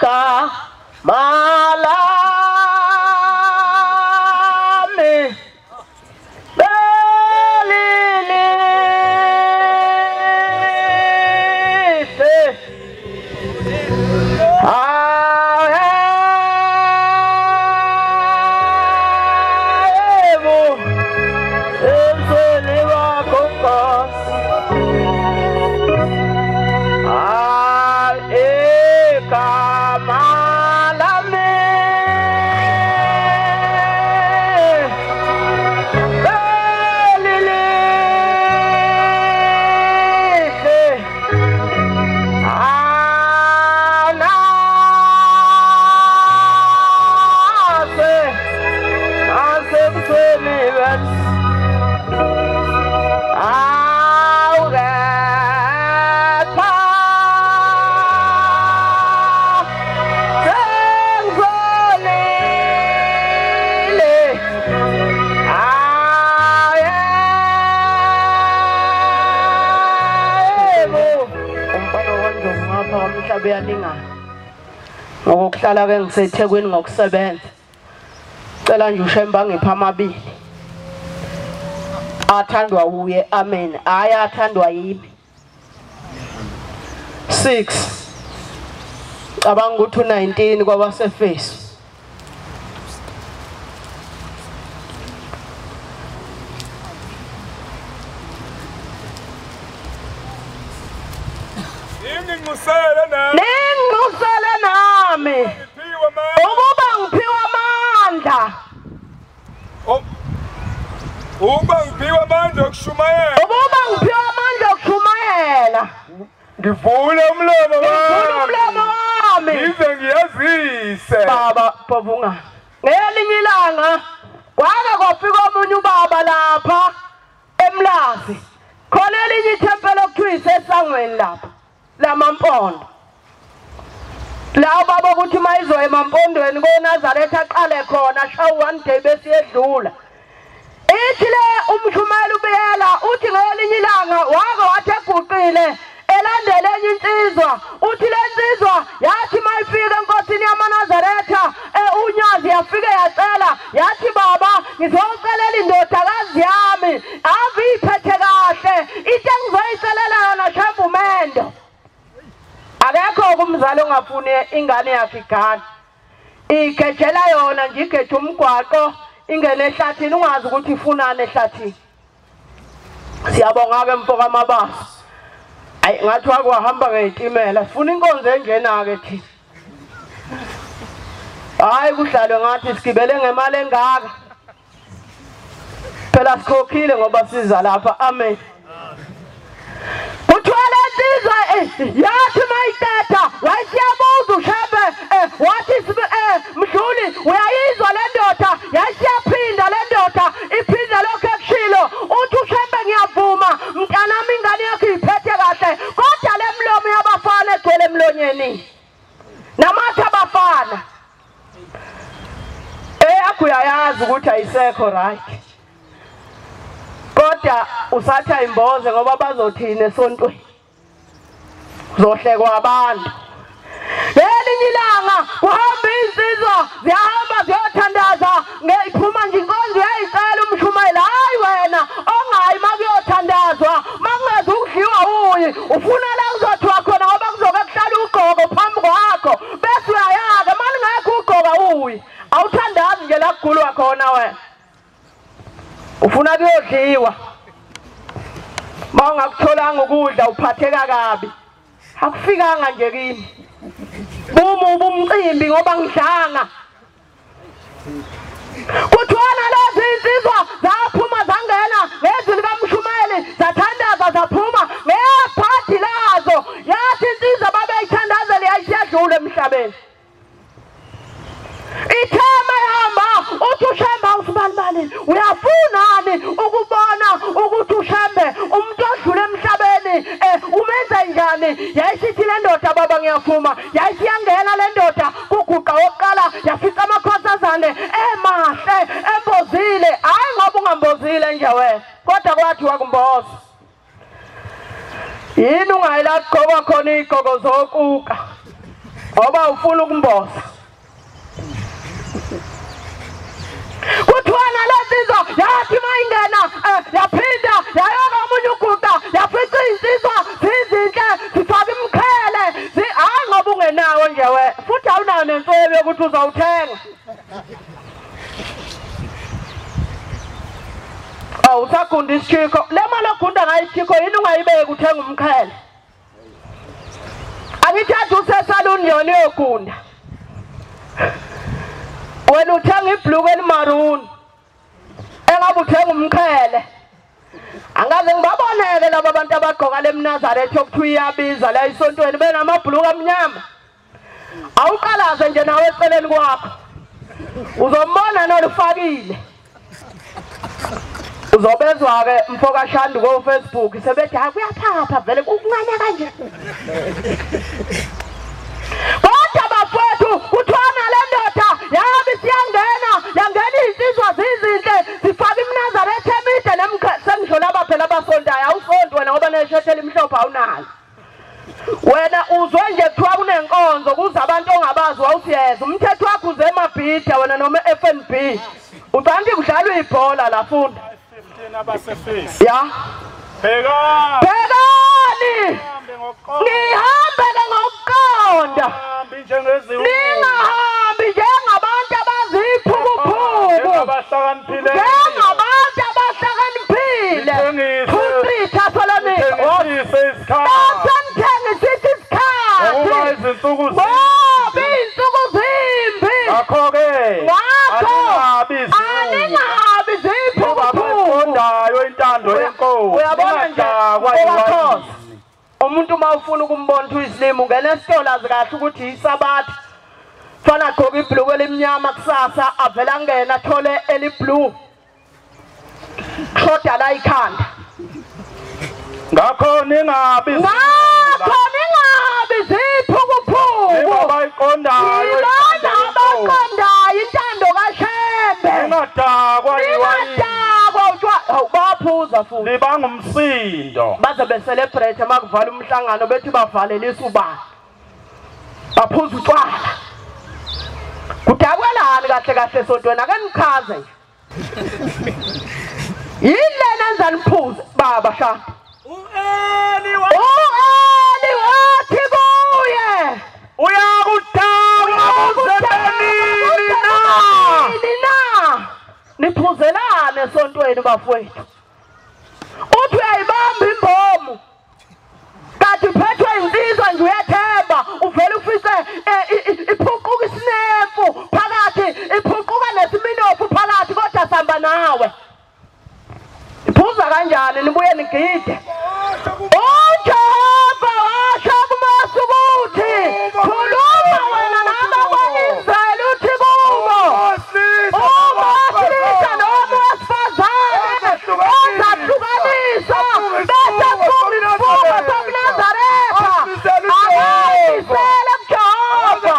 Igama lami belilihle, yebo, emseni wakho Nkosi, igama lami belilihle, anase nasebusweni bethu, awukepha sengizolile, ayebo. Umfana waNdlovu ngapha kwamhlaba uyalingana ngokuhlala ke ngiseThekwini ngokusebenza. Cela nje uShembe angipha amabili athandwa uye, amen. Hayi athandwa yimi. 6 cabanga ukuthi u19 kwabaseFesu. Ninginxusele nami, Ninginxusele nami ngiphiwe amandla, ukuba ngiphiwe amandla, ukuba ngiphiwe amandla okushumayela, ukuba ngiphiwe amandla okushumayela, ngivule umlomo ngivule wami, umlomo wami ngize ngiyazise. Baba Bhovunga, ngelinye ilanga kwake kwafika omunye ubaba lapha eMlazi, khona elinye ithempeli okuthiwa isesangweni lapha lamaMpondo. La ubaba ukuthi mayizoya emaMpondweni koNazaretha aqale khona shawu one day bese yedlula. Ithi le umshumayeli ubiyela uthi ngelinye ilanga wake wathi eguqile elandele enye insizwa, uthi le nsizwa yathi mayifika enkosini yamaNazaretha uNyazi yafike yacela yathi, baba ngizocelela indodakazi yami ave iphethe kahle, into engizoyicelela yona Shembe umendo. Akekho umzali ongafuni ingane yakhe igane, igejela yona nje, igeje umgwaqo ingene ehlathini ungazi ukuthi ifunani ehlathini. Siyabonga ke mfo kaMabasa. Ayi ngathi wake wahamba ngezitimela, sifuna inkonzo enjena ke thina. Hayi kudlalwe ngathi sigibele ngemali engaka. Phela sikhokhile ngoba siza lapha, amen. Kuthiwa le nsizwa yathi mayiqeda wayesiyabuza uShembe, wathi Mdluli uyayizwa le ndoda, yayisiyaphinda le ndoda iphinda lokho ekushilo. Uthi uShembe ngiyavuma mntanami ingane yakho iphethe kahle, kodwa le mlomo yabafana egcwele emlonyeni namathe abafana eyakho uyayazi ukuthi ayisekho right, kodwa usathi ayimboze ngoba bazothini esontweni, uzohlekwa abantu. Ngelinye ilanga kuhamba insizwa ziyahamba ziyothandaza, iphuma nje inkonzo uyayicela umshumayeli, hayi wena ongayi makuyothandazwa makungeze ukudliwa uyi, ufuna la kuzothiwa khona ngoba kuzoke kuhlala ugqoko phambi kwakho bese uyayaka, malingekho ugqoka uyi awuthandazi nje la kugulwa khona wena, ufuna kuyodliwa. Ma ungakutholanga ukudla uphatheka kabi. Akufikanga nje kimi bumubi umcimbi ngoba ngidlanga. Kuthiwa nalezi insizwa zaphuma zangena ngezwi likamshumayeli zathandaza zaphuma ngebhadi lazo, yathi insizwa babeyithandazela yayisiyadlula emhlabeni. Ithema ihamba uthi uShembe awusibalibali uyafunani ukubona ukuthi uShembe umuntu odlula emhlabeni umenze njani? Yayisithi le ndoda baba ngiyavuma, yayisiyangena le ndoda kuguqa wokuqala yafica amakhosazane emahle embozile. Hayi ngoba ungambozile nje wena, kodwa kwathi wakumboza. Yini ungayila kugqokwa khona iy'gqoko zokuka? Ngoba ufuna ukumboza. Kuthiwa nalensizwa yathi mayingena yaphinda yayoka omunye uguqa yafica insizwa zizinhle zifaka imqhele hayi ngoba ungenawo nje we futhi awunayo nentswebo yokuthi uzawuthenga. Awu usagunda isithiko le mali ogunda ngayo isithiko yini ungayibeki uthenga umqhele? Angithathi usesaluni yona iyogunda. Wena uthenga ibhluku elimaroon engabe uthenga umqhele. Angaze ngibabonele laba bantu abagqoka lemNazaretha okuthiwa iyabiza la esontweni benamabhluku amnyama. Awuqalaze nje nawe eceleni kwakho uzombona nolufakile. Uzobezwa-ke mfokashandu ko-Facebook sebethi hayi kuyaphapha vele kuncane kanje. Kodwa bafowethu kuthiwa nale ndoda yabe isiyangena yangena iy'nsizwa zizinhle zifaka imNazaretha emide sengisho laba phela abasontayo. Awusonti wena ngoba neshethi elimhlophe awunalo. Wena uzwe nje kuthiwa kunenkonzo kuze abantu ongabazi wawusiyeza umthetho wakho uze eMabhida wena noma e-FNB. Ucanti kudlalwa ibhola la funda. Ya. Bhekani. Nihambe ngokuqonda. Ningahambi njengabantu abaziphukuphuku. Njengabantu abahlakaniphile. 2-3 Thessalonike. Nithengise isikhathi. Ngoba izinsuku zimbi. Ngakho-ke aningabi ziphukuphuku. Intando yenkosi. Uyabona nje umuntu uma ufuna ukumbona ukuthi uyisilima ungena esitolo azi kahle ukuthi yisabatha. Fana agqoke ibhluku elimnyama kusasa avele angena athole eliblue. Kushoda la ikhanda. Ngakho ningabi ziphukuphuku. Abayiqondayo intando kaShembe. Ningadakwa utshwala baphuza futhi. Libanga umsindo. Baze becelebrate makuvala umhlangano bethi bavalelisa ubani. Baphuza utshwala. Kudakwelani kahle kahle esontweni ake nichaze nje. Yini lena enza niphuze baba shana? U-Eli wathi kuye uyakudakwa kuze nini na? Niphuzelane esontweni bafowethu. Uthi uyayibamba imbomu kanti uphethwe insizwa nje uyethemba uvele ufise iphuquka isinemfu phakathi iphuquka nesiminofu phakathi kodwa samba nawe. Iphuza kanjani nibuye nigide? uJehova washo kuMose ukuthi khuluma wena nabakwa-Israyeli uthi kubo owesilisa noma owesifazane ozahlukanisa bese funga isifungo sobuNazaretha akayisele kuJehova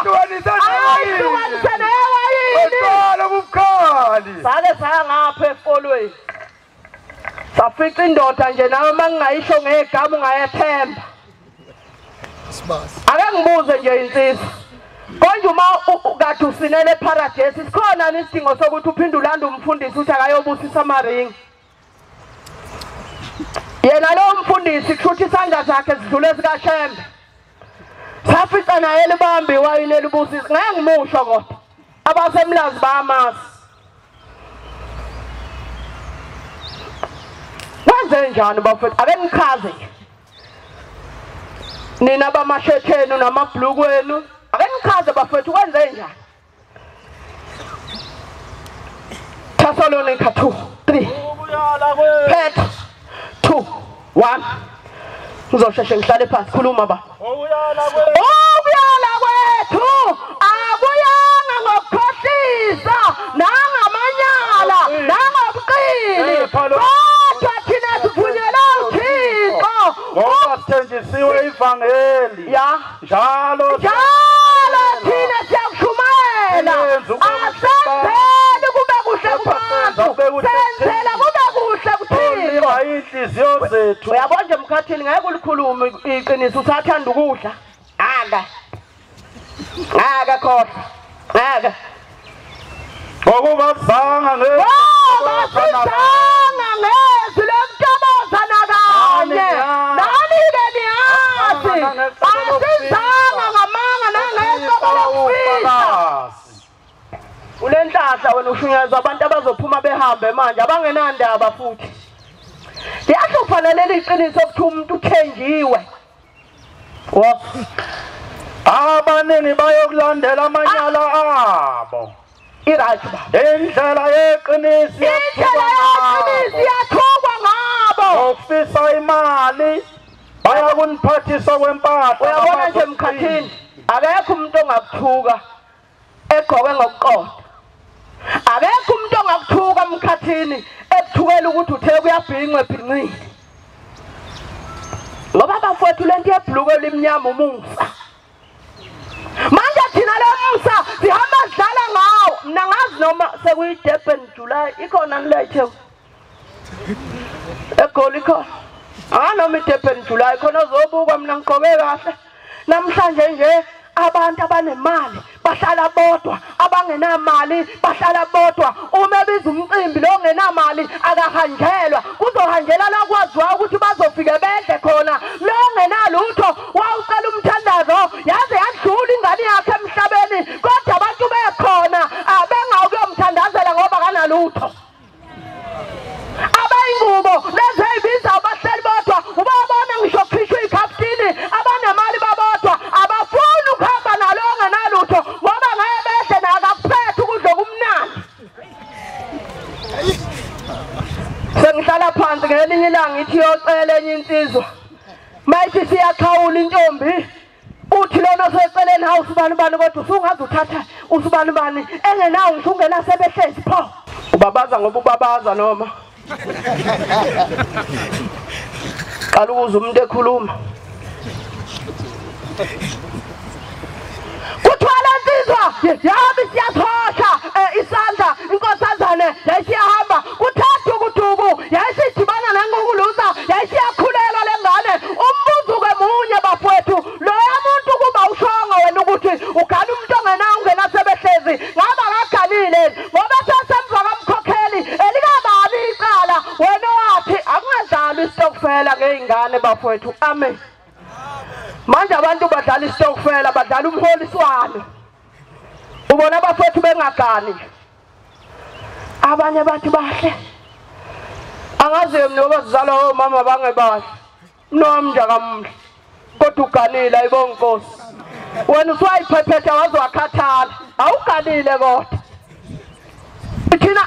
ayihlukanise newayini. Sake saya ngapha efolweni safica indoda nje nawe uma ngingayisho ngegama ungayethemba. Ake ngibuze nje insizwa konje uma kade usinele eparadesi sikhona isidingo sokuthi uphinde ulande umfundisi uthi akayobusisa amaringi? Yena lowo mfundisi kusho isandla sakhe sidlule sikaShembe. Safica naye libambe iwayini elibusisa. Ngeke ngimusho kodwa abasemlazi bayamazi. Kwenze njani bafethu? Ake nichaze nina bamashethenu namabhluku wenu. Ake nichaze bafethu kwenze njani? Thessalonika 2:3 Petro 2:1. Ngizosheshe ngihlale phansi. Khuluma ba. Ukuyala kwethu akuyanga ngokukhohlisa nangamanyala nangobuqili kodwa thina sivunyelwe uThixo ngoba sithenjisiwe ivangeli. Ya njalo njalo thina siyakushumayela. Asenzeli kube kuhle kubantu, senzela kube kuhle kuThixo. Inhliziyo zethu. Uyabona nje mkhathini ngeke ulikhulume iqiniso usathanda ukudla. Aka Ngeke khohlwa. Ngeke. Ngokuba sizanga ngezwi lokutoboza nakanye. Nani-ke niyazi. Asizanga ngamanga nangecebo lokufihla. Ulenhlahla wena ushunyezwa abantu abazophuma behambe manje abangenandaba futhi. Liyahlupha leli iqiniso ukuthi umuntu uthenjiwe. Abaningi bayokulandela amanyala abo. I-right ba. Indlela yeqiniso iyathukwa ngabo. Ngokufisa imali bayakuniphathisa kwempahla. Uyabona nje emkhathini akekho umuntu ongakuthuka egqoke ngokuqonda. Akekho umuntu ongakuthuka emkhathini ekuthukela ukuthi uthe kuyabhinqwe ebhinqile. Ngoba bafowethu lento yebhuluko limnyama umusa. Manje thina lo musa sihamba sidlala ngawo. Mina ngazi noma sekuyi Durban July ikhona nilethe. Egoli ikhona. Anoma iDurban July khona ozobukwa mina ngigqoke kahle. Namhlanje nje abantu abanemali bahlala bodwa, abangenamali bahlala bodwa. Uma ebiza umcimbi lo ongenamali akahanjelwa, kuzohanjela la kwaziwa ukuthi bazofike bedle khona. Lo ongenalutho wawucela umthandazo yaze yadlula ingane yakhe emhlabeni, kodwa abantu bekhona abengawukuyomthandazela ngoba kanalutho. Abayingubo lezi ezibiza abahleli bodwa, ubabona ngisho khishwa ikhaftini, abanemali babodwa abafuni ukuhamba nalo ongenalutho ngoba ngeke behle nakakuphethe ukudla okumnandi. Sengihlala phansi ngelinye ilanga ithi yocela enye insizwa, mayithi siyaxhawula intombi, uthi lona oseceleni hawu usubani bani, kodwa usungaze uthatha usubani bani engenawo ngisho ungena sebehlezi pho. Ubabaza ngoba ubabaza noma qala ukuze umuntu ekhuluma. Kuthiwa le nsizwa yabe siyathosha isandla, inkosazane yayisiyahamba, kuthatha uduku yayisidibana nengukuluza, yayisiyakhulelwa le ngane. Umbuzo-ke munye bafowethu, loya muntu kuba ushongo wena ukuthi ugana umuntu ongenawo ungena sebehlezi, ngaba akaganile ngoba sesemva kamkhokheli elikabani icala. Wena wathi akungadlalwa isitokfela ngey'ngane bafowethu. Amen. Manje abantu badlala isitokfela, badlala umholiswano. Ubona abafowethu bengagani. Abanye bathi bahle. Angazi mina ngoba sizalwa omama bangebahle. Noma nje akamhle. Kodwa uganile ayibonga Nkosi. Wena usuwayiphephetha waze wakhathala. Awuganile kodwa. Thina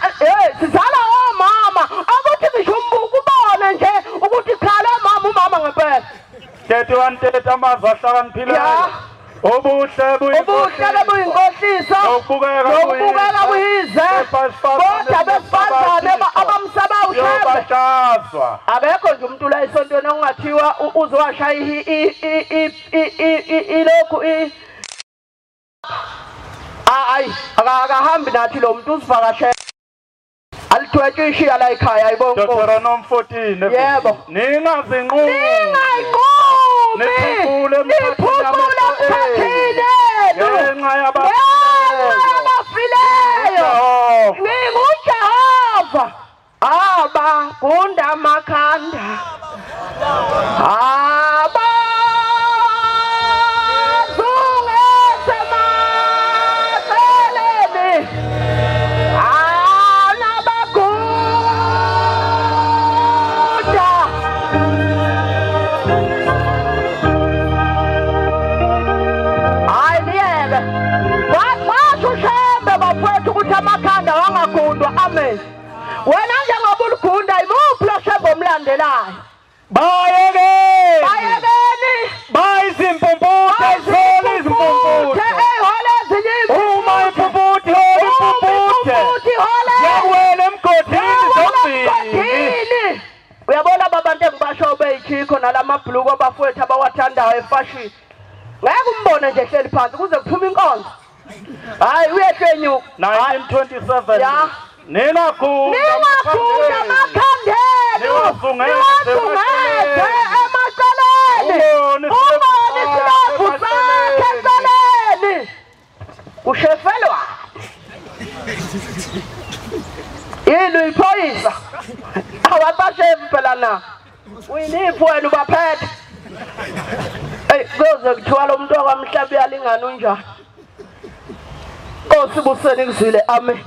sizala omama akuthi ngisho umbuko ubone nje ukuthi cha lo mama umama ngempela. 31 amazwi ahlakaniphileyo. Obuhle buyinkohliso, nokubukeka kuyize, kodwa besifazane abamsaba uShembe. Abekho nje umuntu la esontweni okungathiwa uzowashaya ilokhu hayi akahambi nathi lo muntu uzivakashela. Alithwetshwe ishiya la ekhaya ayibonga Nkosi. Deuteronomy 14. Yebo. Ningazinqumi. Ningayinqumi. Niphumule emkhathini ngenxa yabafileyo. NginguJehova. Abagunda amakhanda. Abazungeze emaceleni. Anabagunda. Hayi liyeke. Washo uShembe bafowethu ukuthi amakhanda wangagundwa. Amen. Wena njengoba uligunda imuphi lo Shembe omlandelayo? Bayekeni. Bayekeni. Bayizimpumputhe ezithola izimpumputhe. Ey'hola ezinye Uma impumputhe ihola impumputhe. Ziyawela emgodini zombili. Uyabona abantu engibasho beyichikho nalamabhuluko abafowethu abawathandayo efashini. Ngeke umbone nje ehleli phansi kuze kuphume inkonzo. Hayi uyehlenyuka. 1927. Ya. Ningagunda amakhanda enu. Niwazungeze emaceleni. Ubone isilovu sakhe eceleni. Kushefelwa yini uyiphoyisa? Awabashefi phela na uyiniphi wena ubaphethe? Eyi kuyoze kuthiwa lo muntu wakwamhlaba uyalingana unjani? Nkosi buseni kuzwile, amen.